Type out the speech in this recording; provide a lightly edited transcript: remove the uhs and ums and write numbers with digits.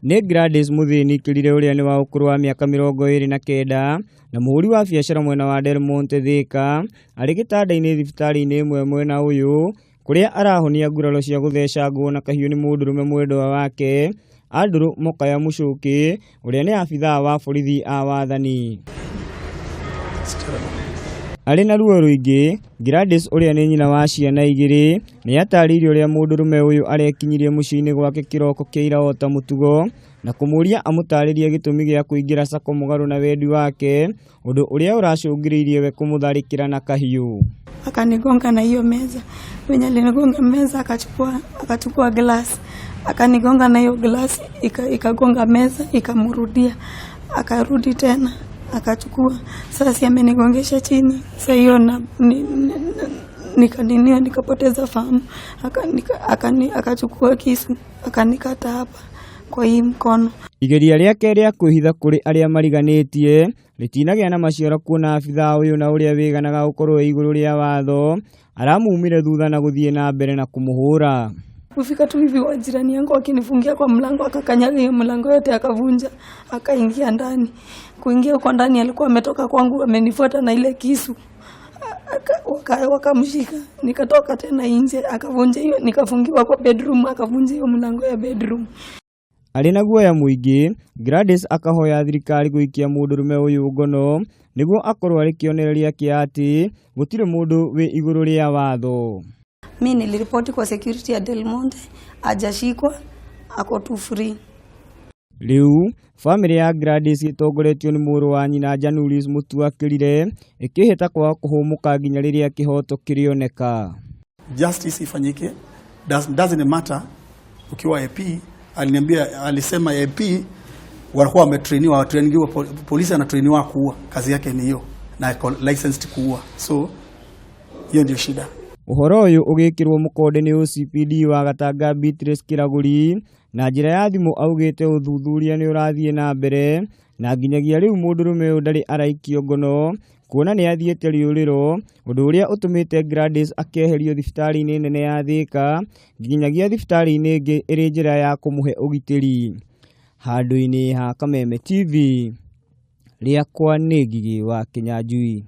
Nĩ Gladys Mũthĩni Kĩrire ũrĩa nĩ wa ũkũrũ wa mĩaka 29 na mũhũri wa biacara mwena wa Del Monte Thika arĩ gĩtanda-inĩ thibitarĩ-inĩ ĩmwe mwena ũyũ kũrĩa arahonia nguraro cia gũthecangwo na kahiũ nĩ mũndũrũme mwendwa wake Andrew Mokaya Mũcũkĩ ũrĩa nĩ abithaa wa borithi a wathani. Arĩ na ruo rũingĩ, Gladys ũrĩa nĩ nyina wa ciana igĩrĩ nĩ atarĩirie ũrĩa mũndũrũme ũyũ arekinyirie mũciĩ-inĩ gwake kĩroko kĩa ira o ta mũtugo na kũmũria amũtarĩrie gĩtũmi gĩa kũingĩra sacco mũgarũ na wendi wake ũndũ ũrĩa ũracũngĩrĩirie we kũmũtharĩkĩra na kahiũ. Akanigonga na hiyo meza. Venye alinigonga meza, akachukua glass, akanigonga na hiyo glass, ikagonga meza, ikamrudia, akarudi tena akachukua. Sasa si amenigongesha chini. Sasa hiyo na nikaninio nikapoteza fahamu. Akachukua kisu, akanikata hapa kwa hii mkono. Igeria rĩake rĩa kwĩhitha kũrĩ arĩa mariganĩtie rĩtinagĩa na maciaro kuona abithaa ũyũ na ũrĩa wĩganaga gũkorwo ĩ igũrũ rĩa watho aramumire thutha na gũthiĩ na mbere na kũmũhũra. Kufika tu hivi, wa jirani yangu akinifungia kwa mlango, akakanyaga hiyo mlango yote, akavunja, akaingia ndani. Kuingia huko ndani, alikuwa ametoka kwangu, amenifuata na ile kisu. Wakamshika, nikatoka tena nje, akavunja hiyo, nikafungiwa kwa bedroom, akavunja hiyo mlango ya bedroom. Arĩ na guoya mũingĩ, Gladys akahoya thirikari gũikia mũndũrũme ũyũ ngono nĩguo akorwo arĩ kĩonereria kĩa atĩ gũtirĩ mũndũ wĩ igũrũ rĩa watho. Mi niliripoti kwa security ya Del Monte, hajashikwa, ako tu free. Rĩu bamĩrĩ ya Gladys ĩtongoretio nĩ mũrũ wa nyina Januris Mutua Kĩrire ĩkĩhĩta kwaga kũhũmũka nginya rĩrĩa kĩhoto kĩrĩoneka. Justice ifanyike. Doesn't matter ukiwa AP. Aliniambia, alisema AP walikuwa wametrainiwa, watrainiwa, polisi anatrainiwa kuua, kazi yake ni hiyo na ako licensed kuua, so hiyo ndio shida. Ũhoro ũyũ ũgĩkĩrwo mũkonde nĩ OCPD wa Gatanga Beatrice Kĩragũri na njĩra ya thimũ augĩte ũthuthuria nĩ ũrathiĩ na mbere na nginyagia rĩu mũndũrũme ũyũ ndarĩ araikio ngono kuona nĩ athiĩte rĩũrĩro ũndũ ũrĩa ũtũmĩte Gladys akeherio thibitarĩ-inĩ nene ya Thika nginyagia thibitarĩ-inĩ ĩngĩ ĩrĩ njĩra ya kũmũhe ũgitĩri. Handũ-inĩ ha Kameme TV, rĩakwa nĩ Ngigĩ wa Kĩnyanjui.